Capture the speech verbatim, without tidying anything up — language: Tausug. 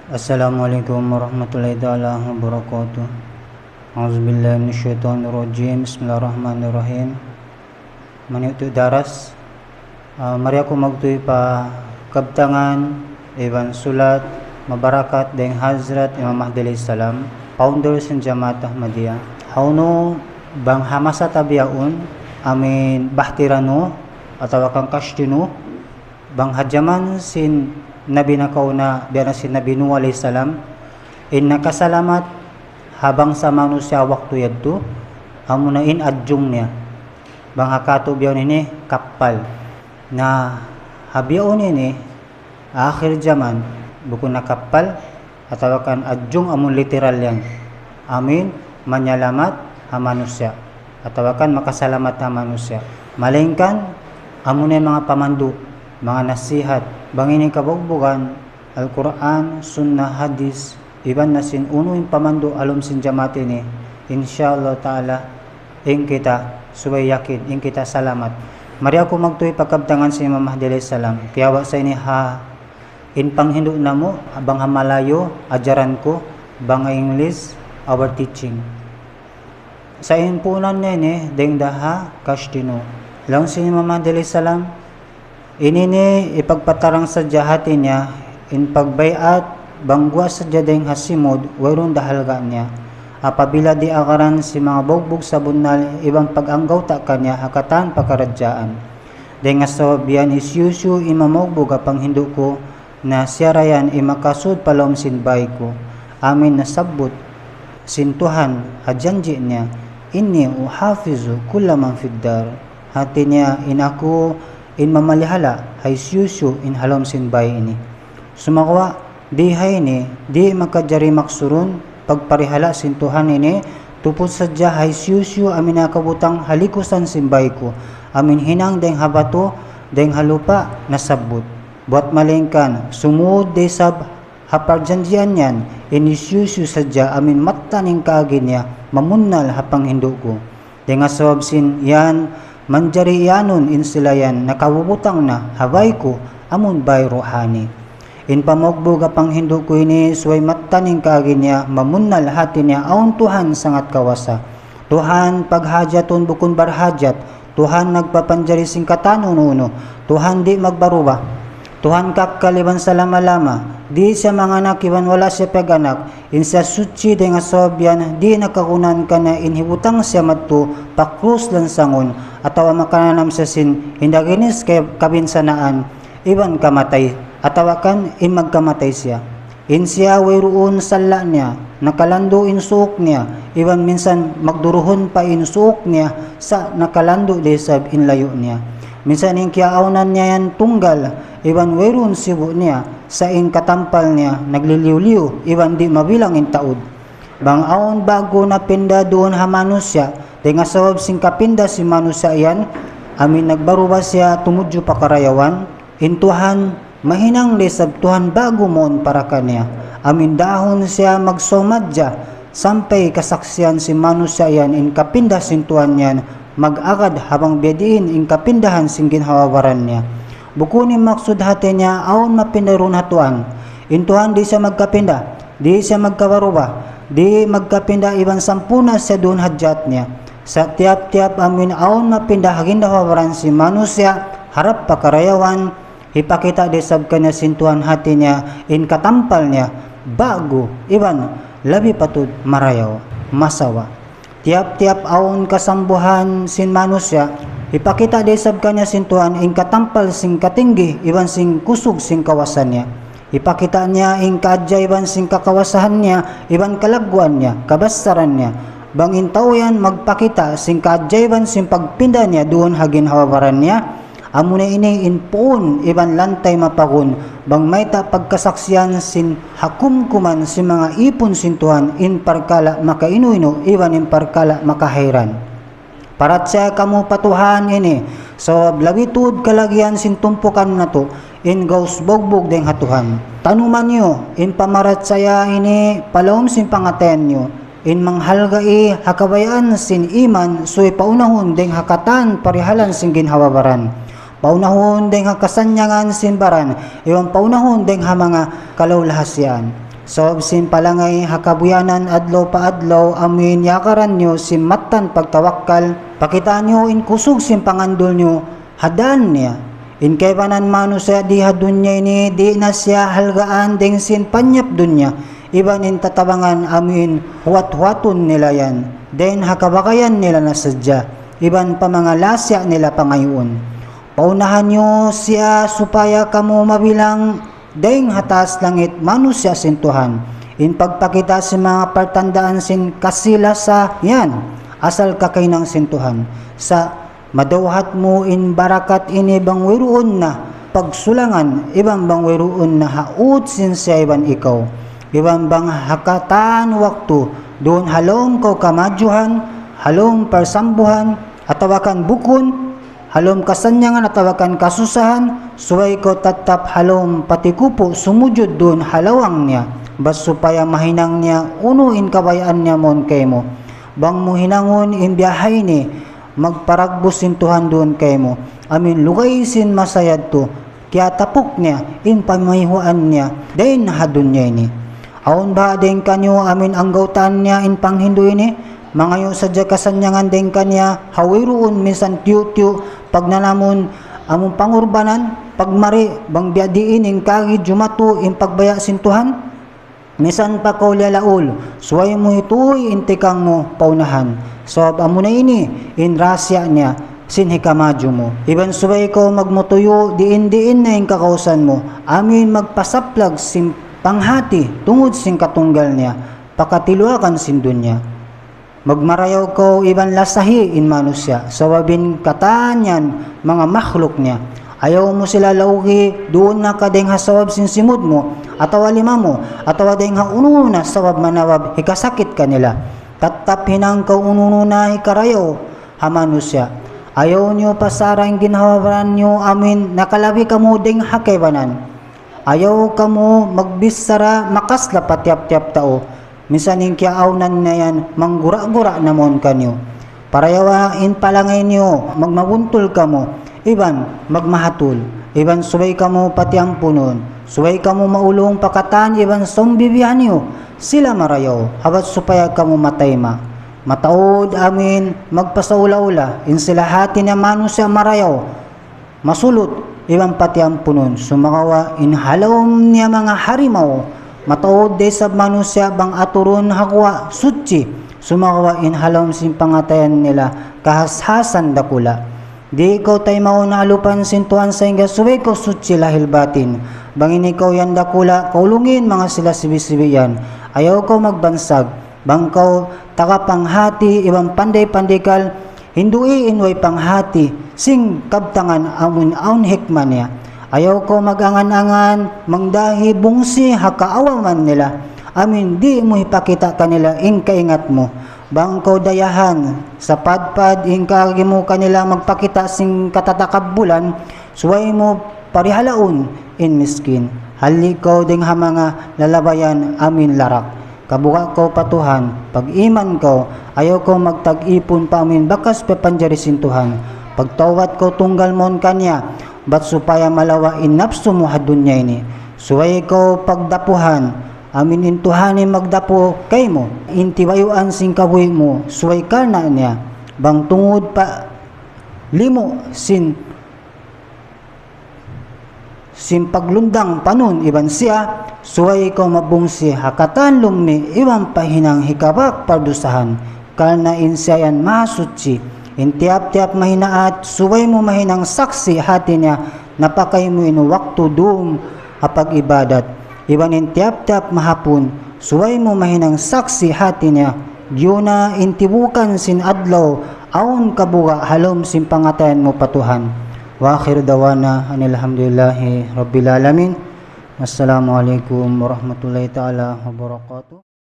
Assalamu alaykum warahmatullahi taala wabarakatuh. A'udhu billahi minash shaytanir rajim. Bismillahir rahmanir rahim. Mani utu daras, ah, mari aku magtuy pa kabtangan iban sulat mabarakat dayn Hazrat Imam Mahdi alayhis salam, founder sin Jamaat Ahmadiyya. Hawnu bang ha masa ta bihaun, amuin bahtera nu, atawa kan kasti nu, bang ha jaman sin Nabi nakauna, biya' na sin Nabi Nuh alayhis salam, in nakasalamat ha bangsa manusiya' waktu yadtu, amuna in adjung niya. Bang ha katu' bihaun ini kappal. Na ha bihaun ini, akhir jaman, bukun na kappal, atawa kan adjung amun literal yan. Amuin manyalamat ha manusiya', atawa kan makasalamat ha manusiya'. Malaingkan, amuna in manga pamandu', manga nasihat, bang ini kabugbugan, Al-Qur'an, Sunnah, Hadith, iban na sin unu in pamandu' ha lawm sin jamaat ini, insya Allah Ta'ala, in kita subay yakin, in kita salamat. Mari aku magtuy pa kabtangan sin Imam Mahdi alayhis salam. Kiyawa' sa ini ha in panghindu' namu', bang ha Malayu, ajaran ku, bang ha English, our teaching. Sa' in puunan niya ini, dayn da ha kasti nu. Laung sin Imam Mahdi alayhis salam, ini ini hipagpatarang sadja hati niya, in pagbay'at, bang guwa' sadja dayn ha simud, wayruun da halga' niya. Apabila di' agaran sin manga bugbug sabunnal, iban pag-anggawta' kaniya ha katan pakaradjaan. Dayn ha sabab yan hisiyu-siyu in mamugbug ha panghindu' ku, na siya ra yan in makasud pa lawm sin bāy ku. Amuin nasabbut sin Tuhan ha janji' niya, إني أحافظ كل من في الدار. Hati niya, in aku in mamalihala' ha hisiyu-siyu in ha lawm sin bāy ini. Sumagawa', di' ha ini, di' makajari maksurun, pagparihala' sin Tuhan ini, tuput sadja ha hisiyu-siyu amuin nakabutang ha likusan sin bāy ku. Amuin hinang dayn ha batu, dayn ha lupa', nasabbut. Buwat malaingkan, sumud da isab ha parjanjian yan, in hisiyu-siyu sadja amuin mattan in kaagi niya, mamunnal ha panghindu' ku. Dayn ha sabab sin yan, manjari iyanun in sila yan, nakabubutang na ha bāy ku, amun bāy ruhani. In pamugbug ha panghindu' ku ini, subay mattan in kaagi niya, mamunnal hati niya, awn Tuhan sangat kawasa. Tuhan paghajatun bukun barhajat, Tuhan nagpapanjari sin katan unu-unu, Tuhan di' magbaruba. Tuhan kakkal iban salama-lama, di' siya manganak iban wala' siya piyag-anak, in siya suchi dayn ha sabab yan, di' na kagunahan kaniya in hibutang siya madtu pa krus lansangun, atawa makananam siya sin hinda ginis kay kabinsanaan, iban kamatay, atawa kan in magkamatay siya. In siya wayruun salla' niya, nakalandu' in suuk niya, iban minsan magduruhun pa in suuk niya, sa' nakalandu' da isab in layu' niya. Minsan in kiyaawnan niya yan tunggal, iban wayruun sibu' niya, sa' in katampal niya nagliliyu-liyu, iban di' mabilang in taud. Bang awn ba'gu napinda duun ha manusiya', dayn ha sabab sin kapinda sin manusiya' yan, amuin nagbaruba siya tumudju pa karayawan, in Tuhan, mahinang da isab Tuhan ba'gu mawn para kaniya. Amuin dahun siya magsawmadja, sampay kasaksian sin manusiya' yan in kapinda sin Tuhan yan, mag-agad ha bang biyadiin in kapindahan sin ginhawa-baran niya. Bukun in maksud hati niya, awn mapinda duun ha Tuhan. In Tuhan di' siya magkapinda, di' siya magkabaruba, di' magkapinda iban sampurna' siya duun ha jat niya. Sa' tiyap-tiyap amuin awn mapinda ha ginhawa-baran sin manusiya', harap pa karayawan, hipakita' da isab kaniya sin Tuhan hati niya, in katampal niya, ba'gu, iban, labi patud marayaw, masawa. Tiyap-tiyap awn kasambuhan sin manusiya', hipakita' da isab kaniya sin Tuhan, in katampal sin katinggi, iban sin kusug sin kawasa niya. Hipakita' niya in kaajaiban sin kakawasahan niya, iban kalagguan niya, kabassaran niya. Bang in tau yan magpakita' sin kaajaiban sin pagpinda niya duun ha ginhawa-baran niya, amuna ini in puun iban lantay mapagun, bang mayta' pagkasaksian sin hakumkuman sin manga ipun sin Tuhan in parkala' makainu-inu iban in parkala' makahayran. Parachaya kamu pa Tuhan ini, sabab labi tuud kalagihan sin tumpukan natu', in gaus bugbug dayn ha Tuhan. Tanuman niyu, in pamarachaya ini, pa lawm sin pangatayan niyu, in manghalgai ha kabayaan sin iman, subay paunahun dayn ha katan parihalan sin ginhawa-baran. Paunahun dayn ha kasannyangan sin baran, iban paunahun dayn ha manga kalaulahasiyaan. Sabab sin palangay ha kabuyanan adlaw pa adlaw amuin yakaran niyu sin mattan pagtawakkal, pakitaan niyu in kusug sin pangandul niyu ha dan niya. In kaibanan manusiya' di ha dunya ini, di' na siya halgaan dayn sin panyap dunya, iban in tatabangan amuin huwat-huwatun nila yan. Dayn ha kabagayan nila na sadja, iban pa manga lasiya' nila pangayuun. Paunahan niyu siya supaya kamu mabilang dayn ha taas langit manusiya' sin Tuhan. In pagpakita' sin manga partandaan sin kasi-lasa yan, asal kakahinang sin Tuhan. Sa' madawhat mu in barakat ini bang wayruun na pagsulangan, iban bang wayruun na ha ut sin siya iban ikaw. Iban bang ha katan waktu, duun ha lawm kaw kamajuhan, ha lawm parsambuhan, atawa kan bukun, ha lawm kasannyangan atawa kan kasusahan, subay kaw tattap ha lawm patikupu' sumujud duun ha lawang niya, bat supaya mahinang niya unu in kabayaan niya mawn kaymu. Bang mu hinangun in biya' ha ini, magparagbus in Tuhan duun kaymu. Amuin lugay sin masa yadtu, kiyatapuk niya in pamayhuan niya dayn ha dunya ini. Awn baha' dayn kaniyu amuin anggawtaan niya in panghindu' ini, mangayu' sadja kasannyangan dayn kaniya, ha wayruun minsan tiyu'-tiyu' pagnanamun, amun pangurbanan, pagmari, bang biya' diin in kagi jumatu in pagbaya' sin Tuhan? Misan pa kaw liyalaul, subay mu hituy in tikang mu paunahan. Sabab amuna ini in rahasiya niya sin hikamaju mu. Iban subay kaw magmutuyu' diin-diin na in kakawsan mu, amuin magpasaplag sin panghati tungud sin katunggal niya, pakatiluakan sin dunya. Magmarayaw kaw iban lasahi in manusiya', sabab in katan yan manga makhluk niya. Ayaw mu sila laugi, duun na ka dayng ha sabab sin simud mu, atawa lima mu, atawa dayng ha unu-unu na sabab manawab hikasakit kanila. Tattap hinang kaw unu-unu na hikarayaw ha manusiya'. Ayaw niyu pasara in ginhawa-baran niyu amuin nakalabi kamu dayng ha kaibanan. Ayaw kamu magbichara makasla pa tiyap-tiyap tau. Minsan in kiyaawnan na yan, manggura-gura na mawn kaniyu. Parayawa in palangay niyu, magmabuntul kamu, iban magmahatul, iban subay kamu patiampunun, subay kamu maulung pa katan iban saumbibihan niyu, sila marayaw, ha bat supaya kamu matayma'. Mataud amuin magpasaula-ula, in sila hati niya manusiya' marayaw, masulut, iban patiampunun, sumagawa' in ha lawm niya manga harimaw, mataud da isab manusiya' bang aturun ha guwa' suchi, sumagawa' in ha lawm sin pangatayan nila kahashasan dakula'. Di' kaw taymaun ha alupan sin Tuhan sahingga subay kaw suchi lahil batin. Bang in ikaw yan dakula', kaulungi in manga sila sibi'-sibi' yan. Ayaw kaw magbansag. Bang kaw taga panghati iban panday-pandikal, hindui in way panghati sin kabtangan amun awn hikmah niya. Ayaw kaw mag-angan-angan, mangdahi bungsi ha kaawaman nila. Amuin di' mu hipakita' kanila in kaingat mu. Bang kaw dayahan, sapadpad in kaagi mu kanila magpakita' sin katatakabbulan, subay mu parihalaun in miskin. Halli' kaw dayng ha manga lalabayan amuin larak. Kabuga' kaw pa Tuhan, pag-iman kaw, ayaw kaw magtag-ipun pa amuin bakas piyapanjari sin Tuhan. Pagtawbat kaw tunggal mawn kaniya, bat supaya malawa' in napsu mu ha dunya ini. Subay kaw pagdapuhan, amuin in Tuhan in magdapu kaymu, in tibayuan sin kabuhi' mu, subay karna' niya. Bang tungud pa limu sin sin paglundang panun iban siya, subay kaw mabungsi ha katan lungmi iban pa hinang hikabak pardusahan, karna' in siya yan mahasuchi. In tiyap-tiyap mahinaat, subay mu mahinang saksi' hati niya, napakay mu in waktu dum ha pag-ibadat. Iban in tiyap-tiyap mahapun, subay mu mahinang saksi' hati niya, giyu na in tibukan sin adlaw, awn kabuga' ha lawm sin pangatayan mu pa Tuhan. وآخر دعوانا أن الحمد لله رب العالمين. والسلام عليكم ورحمة الله تعالى وبركاته.